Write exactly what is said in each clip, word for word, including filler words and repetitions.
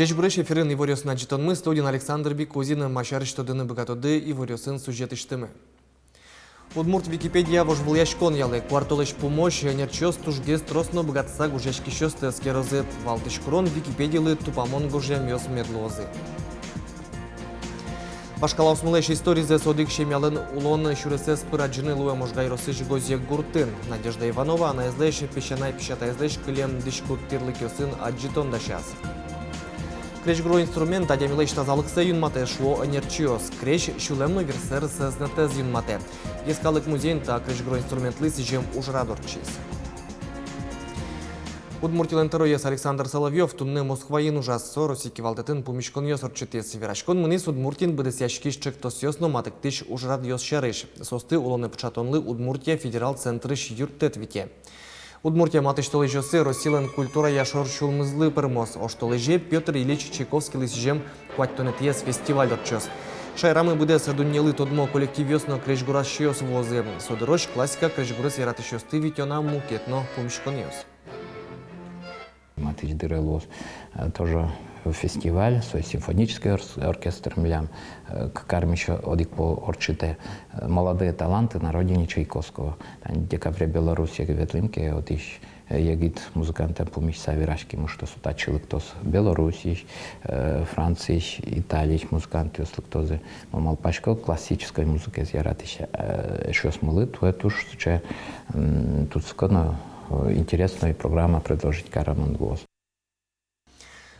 Ӟечбуресь! Эфирын иворъёсын адӟытонмы, студиын Александр Бикузин. Ма сярысь тодыны быгатоды иворъёсын сюжетысьтымы. Удмурт Википедия вожвылъяськон ялэ. Куартолэзь пумозь ӧнерчиос тужгес трос но быгатыса гожъяськисьёсты эскерозы. Валтӥсь курон: Википедилы тупамон гожъямъёс мед луозы. Вашкалаосмылэсь историзэс одӥг семьялэн улон сюресэз пыр адӟыны луэ Можга ёросысь Гозъег гуртын. Надежда Иванова анаезлэсь, песянай песятаезлэсь кылем дӥськут тӥрлыкъёсын адӟытон дасяз. Крезьгуро инструмент адямилэсь тазалыксэ юнматэ, шуо ӧнерчиос. Крезь сюлэм но вирсэр сӧзнэтэз юнматэ. Йӧскалык музейын та крезьгуро инструментлы сӥзем ужрад ортчиз. Удмуртилэн тӧроез Александр Соловьёв туннэ Москваын ужаз. Со Россия кивалтэтын пумиськонъёс ортчытӥз. Вераськон мынӥз Удмуртиын быдэсъяськись ӵектосъёс но матыктӥсь ужрадъёс сярысь. Соосты улонэ пыӵатонлы Удмуртия федерал центрысь юрттэт вите. Удмуртия матысь толэзьёсы Россилэн культурая шор сюлмызлы пӧрмоз. Оштолэзе Пётр Ильич Чайковскийлы сӥзем куатьтонэтӥез фестиваль ортчоз. Шаерамы быдэс дуннелы тодмо коллективъёс но крезьгурасьёс вуозы. Со дырозь классика крезьгурез яратӥсьёсты витё на мукет но пумиськонъёс. Матысь дыре луоз, э, тоже фестиваль, со симфонический орс-, оркестр милям, э, к-, кар миша одӥг пол ортчытэ, э, «Молодые таланты на родине Чайковского». Тани декабре Белоруссие ветлӥм ке, отысь, э, егит музыкантэн пумиськыса вераським, что со татчы лыктоз Белоруссиысь, э, Франциысь, Италиысь музыкантъёс лыктозы. Но малпасько, классической музыкаез яратӥсь, э, эшъёсмылы туэ туж сыӵе, м, тунсыко но, э, интересной программа предложить каремын луоз.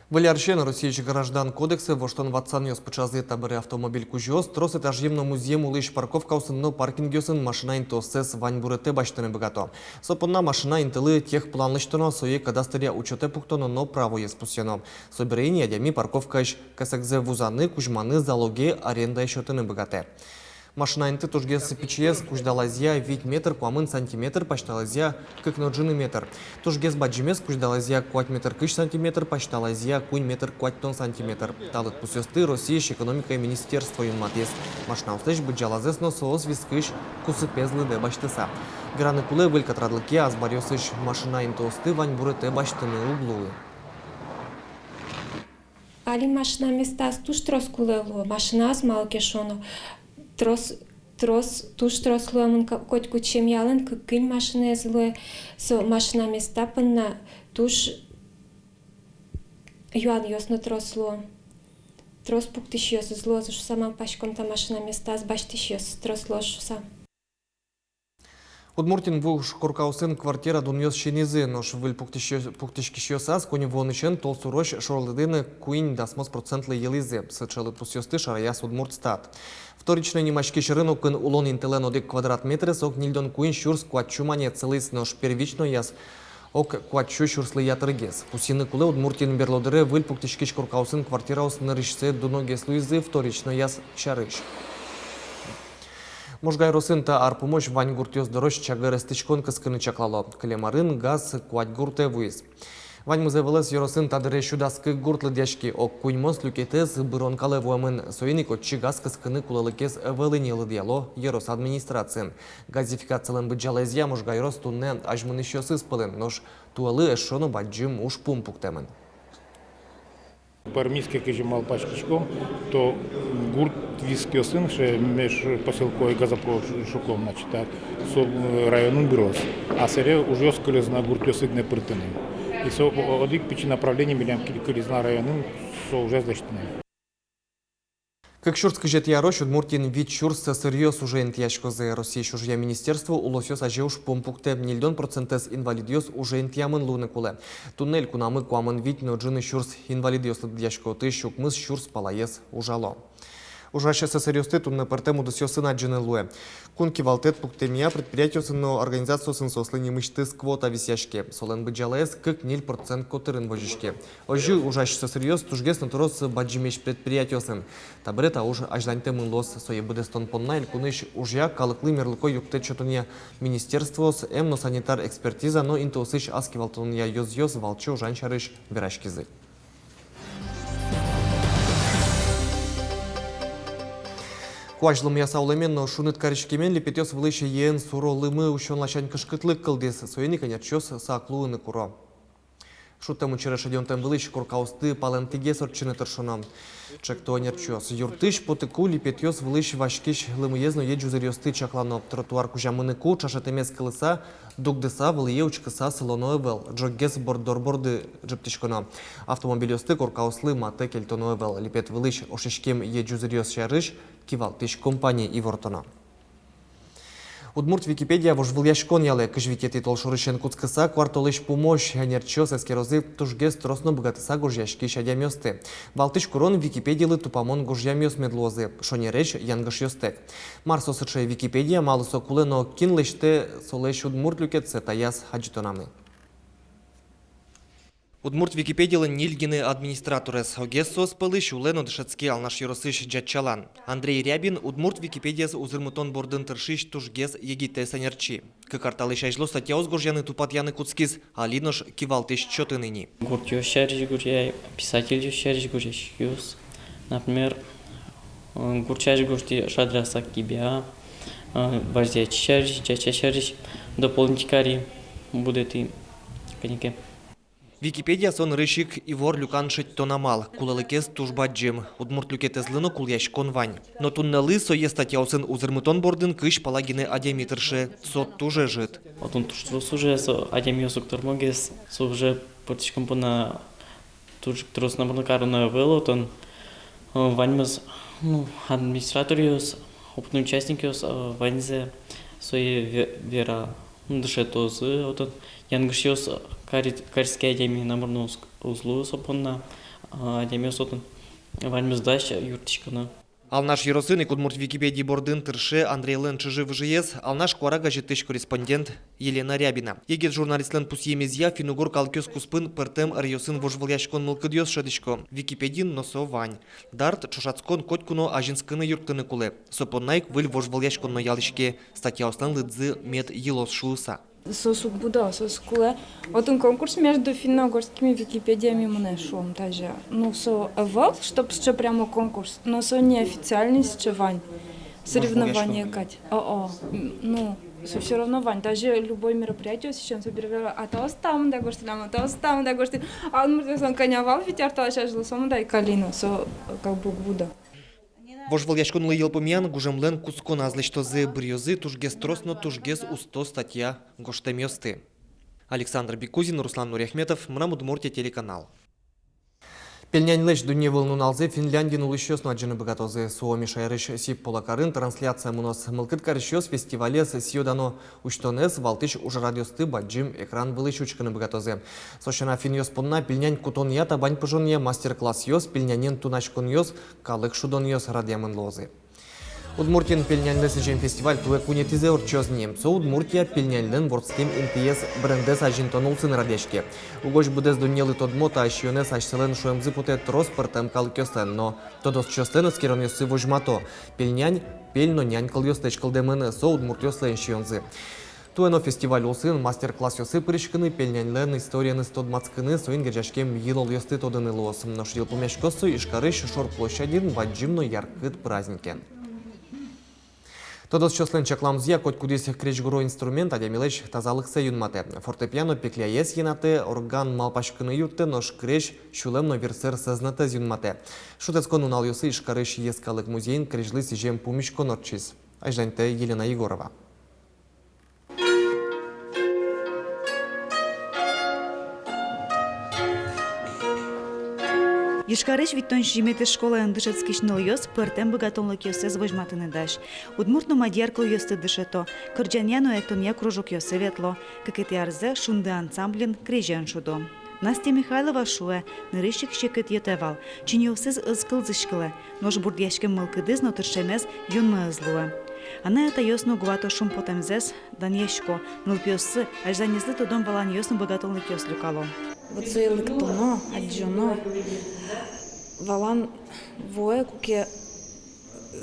Выль арысен Россиысь Граждан кодексэ воштон-ватсанъёс пыӵазы. Табере автомобиль кузёос трос этажъем но музъем улӥсь парковкаосын но паркингъёсын машина интыоссэс ваньбуретэ басьтыны быгато. Со понна машина интылы техплан лэсьтоно, сое кадастръя учётэ пуктоно но правоез пусъёно. Собере ини адями парковкаысь кесэгзэ вузаны, кузьманы, залоге, арендае сётыны быгатэ. Машина инты тужгес пичиез, кузьдалазъя вить метр куамын сантиметр, пасьталазъя кык но ӝыны метр. Тужгес бадӟымез, кузьдалазъя куать метр кызь сантиметр, пасьталазъя куинь метр куатьтон сантиметр. Та лыдпусъёсты Россиысь экономикая министерство юнматӥз. Машинаослэсь быдӟалазэс но соос вискысь кусыпез лыдэ басьтыса. Вераны кулэ, выль катрадлыке азбаръёсысь машина интыосты ваньбуретэ басьтыны уг луы. Али машина местаос туж трос кулэ луо, машинаос, малы ке шуоно, трос, трос, туж трос луэмын ка-, котькуд семьялэн кык-куинь машинаез луэ, со машина места понна туж юанъёс но трос луо. Трос пуктӥсьёсыз луозы шуса малпаськом, та машина местаос басьтӥсьёсыз трос луоз шуса. Удмуртиын вуж коркаосын квартира дунъёс синӥзы, нош выль пуктӥсьё-, пуктӥськисьёсаз коньывуонысен толсурозь шорлыдыны куинь дасмос процентлы йылӥзы. Сыӵе лыдпусъёсты шараяз Удмуртстат. Вторичной нимаськись рынокын улон интылэн одӥг квадрат метрез ог ньыльдон куинь сюрс куатьсю манет сылӥз, нош первичнояз ог куатьсю сюрслы ятыргес. Пусйыны кулэ, Удмуртиын берло дыре выль пуктӥськись коркаосын квартираос нырысьсэ дуногес луизы вторичнояз сярысь. Можга ёросын та ар пумозь вань гуртъёс дорозь чагыр эстӥськон кыскыны чаклало. Кылем арын газ куать гуртэ вуиз. Ваньмыз ӧвӧлэз ёросын та дыре сю дас кык гурт лыдъяське, ог куиньмос люкетэз бырон калэ вуэмын. Соин ик отчы газ кыскыны кулэлыкез ӧвӧл ини, лыдъяло ёрос администрациын. Газификациялэн быдӟалаезъя, Можга ёрос туннэ азьмынӥсьёсыз пӧлын, нош туэлы эшшо но бадӟым ужпум пуктэмын. Пӧрмиз ке, кызьы малпаськиськом, то гурт вискъёсын, сыӵе межпоселковой газопровод шу-, шуком, значит, так, со, э, районын быроз. А сэре ужъёс кылёз на гуртъёсы гинэ пыртыны. И со о-, одӥг пичи направление милям кы-, кылиз на районын, со ужез лэсьтыны. Кык сюрс кызетӥ арозь Удмуртиын вить сюрс сӧсыръёс уже интыяськозы. Россиысь ужъя министерство улосъёс азе ужпум пуктэ: ньыльдон процентэз инвалидъёс уже интыямын луыны кулэ. Туннэ элькунамы куамын вить но ӝыны сюрс инвалидъёс лыдъясько, отысь укмыс сюрс палаез ужало. Ужась сӧсыръёсты туннэ пӧртэм удысъёсын адӟыны луэ. Кун кивалтэт пуктэмъя, предприятиосын но организациосын соослы нимысьтыз квота висъяське. Солэн быдӟалаез кык-ньыль процент котырын возиське. Озьы ужась сӧсыръёс тужгес но трос бадӟымесь предприятиосын. Табере та уж азьланьтэмын луоз. Сое быдэстон понна элькунысь ужъя, калыклы мерлыко юрттэт сётонъя министерствоос, эм но санитар экспертиза но интыосысь ас кивалтонъя ёзъёс валче ужан сярысь вераськизы. Куазь лымыяса улэмен но шуныт кариськемен липетъёс вылысь йӧэн суро лымы усён ласянь кышкытлык кылдӥз. Соин ик ӧнерчиос сак луыны куро. Шудтэм учыре шедёнтэм вылысь коркаосты палэнтӥгес ортчыны тыршоно. Чектон ӧнерчиос юртысь потыку липетъёс вылысь васькись лымыез но йӧ ӟузыръёсты чаклано. Тротуар кузя мыныку, ӵашетэмез кылыса, дугдыса, вылӥе учкыса сылоно ӧвӧл, ӝоггес борддор борды ӝыптӥськоно. Автомобильёсты коркаослы матэ кельтоно ӧвӧл. Липет вылысь ошиськем йӧ ӟузыръёс сярысь кивалтӥсь компание ивортоно. Удмурт Википедия вожвылъяськон ялэ. Кызь витетӥ толшорысен кутскыса, куартолэзь пумозь ӧнерчиос эскерозы тужгес трос но быгатыса гожъяськись адямиосты. Валтӥсь курон: Википедилы тупамон гожъямъёс мед луозы, шонересь — янгышъёстэк. Мар со сыӵе Википедия, малы со кулэ но кин лэсьтэ солэсь удмурт люкетсэ, таяз адӟытонамы. Удмурт Википедилэн ньыль гинэ администраторез. Огез соос пӧлысь улэ но дышетске Алнаш ёросысь Ӟатчалан. Андрей Рябин Удмурт Википедияз узырмытон бордын тыршись тужгес егитэз ӧнерчи. Кык ар талэсь азьло статьяос гожъяны-тупатъяны кутскиз, али нош кивалтӥсь чотын ини. Гуртъёс сярысь гожъяй, писательёс сярысь гожъяськись. Например, э, гурт сярысь гожтӥ Шадрасак Кибя, э, Варзи ачиз сярысь, Ӟатча сярысь дополнить кари, будэтӥ книга. Википедия — со нырысь ик ивор люкан шедьтон амал, кулэлыкез туж бадӟым. Удмурт люкетэзлы но кулэяськон вань. Но туннэлы сое статьяосын узырмытон бордын кызь пала гинэ адями тырше. Со туж ӧжыт. Отын туж трос уже, со адямиос уг тырмогес, со уже пыртӥськон понна туж трос, наверно, кароно ӧвӧл отын. Э, ваньмыз, ну, администраторъёс, опытной участникъёс, э, ваньзэ сое ве-, вера, ну, дышетозы отын. Янгышъёс, э, кари-, кариське адями, наверно, уз, уз лу со понна, э, адямиос отын ваньмыз дась юрттӥськоно. Алнаш ёросын ик Удмурт Википедия бордын тырше Андрейлэн чыжы-выжыез, «Алнаш куара» газетысь корреспондент Елена Рябина. Егит журналистлэн пусъемезъя, финн-угор калыкъёс куспын пӧртэм ӧръёсын вожвылъяськон мылкыдъёс шӧдӥсько. Википедиын но со вань. Дарт, ӵошатскон котьку но азинскыны юрттыны кулэ. Со понна ик выль вожвылъяськон но ялӥське, статьяослэн лыдзы мед йылоз шуыса. Соос уг будо, соос кулэ. Отын конкурс между финно-угорскими Википедиями мынэ, шуом, тазьы. Ну, со ӧвӧл, чтоб сыӵе прямо конкурс, но со неофициальный, сыӵе вань. Соревнование кадь. О-о. М, ну, со всё равно вань. Тазьы любой мероприятие, сейчас, собере верало: а таос та мында гожтӥллям, а таос та мында гожтӥллям. А удмуртъёслэн кӧня вал вить ар талэсь азьло, со мында ик али но, со, э, как бы уг будо. Вожвылъяськонлы йылпумъян гужемлэн кутсконаз лэсьтозы, быръёзы тужгес трос но тужгес усто статья гожтэмъёсты. Александр Бекузин, Руслан Нуриахметов, «Мынам Удмуртие» телеканал. Пельняньлэсь дунневыл нуналзэ Финляндиын улӥсьёс но адӟыны быгатозы. Суоми шаерысь Сиппула карын трансляция мыноз. Мылкыд карисьёс фестивалез сӥё-дано усьтонэз, валтӥсь ужрадъёсты бадӟым экран вылысь учкыны быгатозы. Со сяна, финнъёс понна пельнянь кутонъя, табань пыжонъя мастер-классъёс, пельнянен тунаськонъёс, калык шудонъёс радъямын луозы. Удмуртиын пельняньлы сӥзем фестиваль туэ куинетӥзэ ортчоз ни. Со Удмуртия пельняньлэн вордскем интыез, брендэз азинтон улсын радъяське. Угось быдэс дуннелы тодмо та сиёнэз асьсэлэн шуэмзы потэ трос пӧртэм калыкъёслэн но. Тодосчиослэн эскеронъёссы возьмато: пельнянь пель но нянь кылъёслэсь кылдэмын, со удмуртъёслэн сиёнзы. Туэ но фестиваль улсын мастер-классъёсы пыриськыны, пельняньлэн историеныз тодматскыны, соин герӟаськем йылолъёсты тодыны луоз. Нош йылпумъяськоз со Ижкарысь Шор площадьын бадӟым но яркыт праздникен. Тодосчиослэн чакламзыя, котькудӥз крезьгуро инструмент адямилэсь тазалыксэ юнматэ. Фортепиано пекляез йӧнатэ, орган малпаськыны юрттэ, нош крезь сюлэм но вирсэр сӧзнэтэз юнматэ. Шутэтскон нуналъёсы Ижкарысь йӧскалык музейын крезьлы сӥзем пумиськон ортчиз. Азьланьтэ Елена Егорова. Ижкарысь витьтон сизьыметӥ школаын дышетскись нылъёс пӧртэм быгатонлыкъёссэс возьматыны дась. Удмурт но мадьяр кылъёсты дышето, кырӟанъя но эктонъя кружокъёсы ветло, кыкетӥ арзэ «Шунды» ансамблин крезен шудо. Настя Михайлова шуэ, нырысь ик секыт йӧтэ вал, чиньыосыз ӧз кылзӥськылэ, нош бурдъяськем мылкыдыз но тыршемез юнме ӧз луэ. Анай-атайёс но уг вато шумпотэмзэс, данъясько, нылпиоссы азьланезлы тодон-валанъёс но быгатонлыкъёс люкало. Вот сое лыктоно, адӟоно, валан вуэ, куке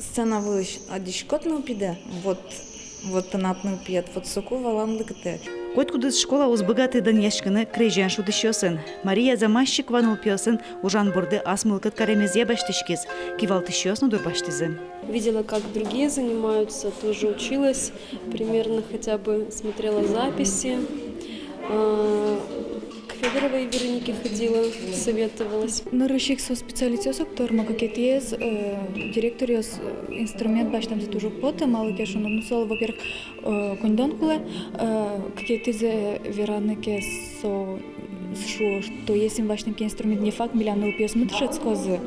сцена вылысь адӟиськод нылпидэ, вот, вот тынад нылпиед, вот соку валан лыктэ. Котькудӥз школа уз быгаты данъяськыны крезен шудӥсьёсын. Мария Замащикова нылпиосын ужан борды ас мылкыд каремезъя басьтӥськиз, кивалтӥсьёс но дурбасьтӥзы. Видела, как другие занимаются, тоже училась, примерно хотя бы смотрела записи. А, к Первой Веронике ходила, советовалась. Нырысь ик со специалистъёс уг тырмо, кыкетӥез, э, директоръёс, э, инструмент басьтэмзы туж уг поты, малы ке шуоно, ну, солы, во-первых, э, коньдон кулэ, э, кыкетӥзэ вераны ке, со шуо, что если ми басьтӥм ке инструмент, не факт, милям нылпиосмы дышетскозы.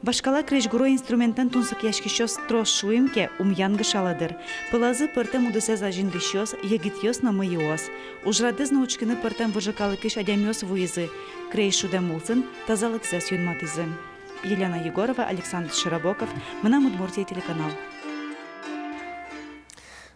Вашкала крезьгуро инструментлэн тунсыкъяськисьёс трос шуим ке, ум янгышалэ дыр. Пӧлазы пӧртэм удысэз азинтӥсьёс, егитъёс но мӧйыос. Ужрадэз но учкыны пӧртэм выжы калыкысь адямиос вуизы. Крезь шудэм улсын тазалыксэс юнматӥзы. Елена Егорова, Александр Широбоков, «Мынам Удмуртие» телеканал.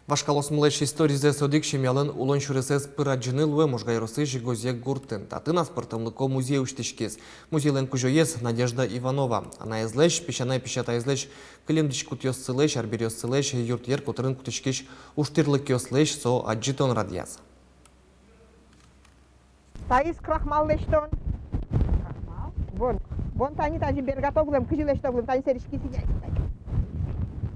Вашкалаосмылэсь историзэс одӥг семьялэн улон сюресэз пыр адӟыны луэ Можга ёросысь Гозья гуртын. Татын аспӧртэмлыко музей усьтӥськиз. Музейлэн кузёез Надежда Иванова. Анаезлэсь, песянай-песятаезлэсь, кылем дӥськутъёссылэсь, арбериоссылэсь, юртъер котырын кутӥськись ужтӥрлыкъёслэсь со адӟытон радъяз. Таиз крахмал лэсьтон. Крахмал? Вон, вон тани тазьы бергато вылэм, кызьы лэсьто вылэм, тани сэрыськиз ини.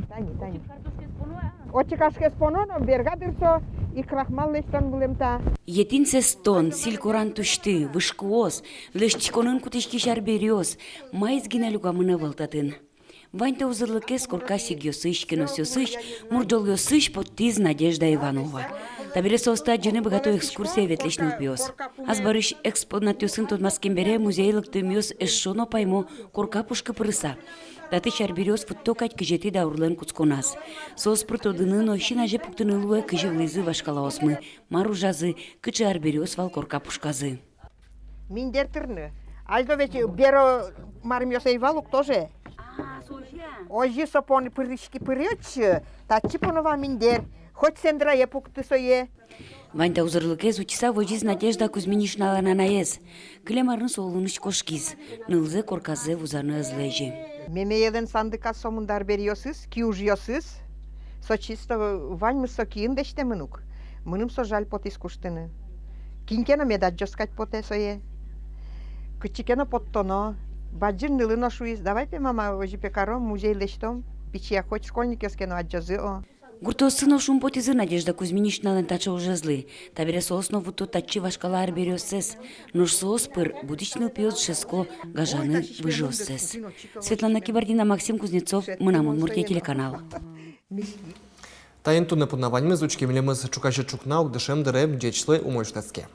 Тани, тани. Отчы картошкаез поно, а? Отчы картошкаез поно, но берга дыр со, и крахмал лэсьтон вылэм та. Етӥн сэстон, силь коран тусьты, вышкуос, лэсьтӥськонын кутӥськись арбериос, маиз гинэ люкамын ӧвӧл татын. Вань та узырлыкез корка сигъёсысь, кеносъёсысь, мурӝолъёсысь поттӥз Надежда Иванова. Табере соосты адӟыны быгато экскурсие ветлӥсь нылпиос. Азбарысь экспонатъёсын тодматскем бере музее лыктэмъёс эшшо но паймо корка пушкы пырыса. Татысь арбериос вутто кадь кызетӥ даурлэн кутсконаз. Соос пыр тодыны но син азе пуктыны луэ, кызьы улӥзы вашкалаосмы, мар ужазы, кыӵе арбериос вал корка пушказы. Миндер тырны. Азьло ведь беро марымъёс ӧй вал ук тоже. А, со озьы-а? Озьы со поны пырыськи, пыры отчы, татчы поно вал миндер. Хоть сендырае пукты сое. Вань та узырлыкез утиса возиз Надежда Кузьминичналэн анаез. Кылем арын со улонысь кошкиз. Нылзэ корказэ вузаны ӧз лэзьы. Мемеелэн сандыказ сомында арбериосыз, киужъёсыз. Со чисто ваньмыз со киын лэсьтэмын ук. Мыным со жаль потӥз куштыны. Кин ке но мед адӟоз кадь потэ сое. Кытчы ке но поттоно. Бадӟым нылы но шуиз: «Давай пе, мама, озьы пе каром, музей лэсьтом. Пичияк хоть школьникъёс ке но адӟозы, о». Гуртоосы но шумпотӥзы Надежда Кузьминичналэн таӵе ужезлы. Табере соос но вутто татчы вашкала арбериоссэс. Нош соос пыр будӥсь нылпиос дышетско гажаны выжыоссэс. Светлана Кибардина, Максим Кузнецов, «Мынам Удмуртие» телеканал. Таин туннэ понна ваньмыз. Учке милемыз ӵуказе ӵукна, укмыс дыре. Ӟеч луэ, умой ӵукнаське.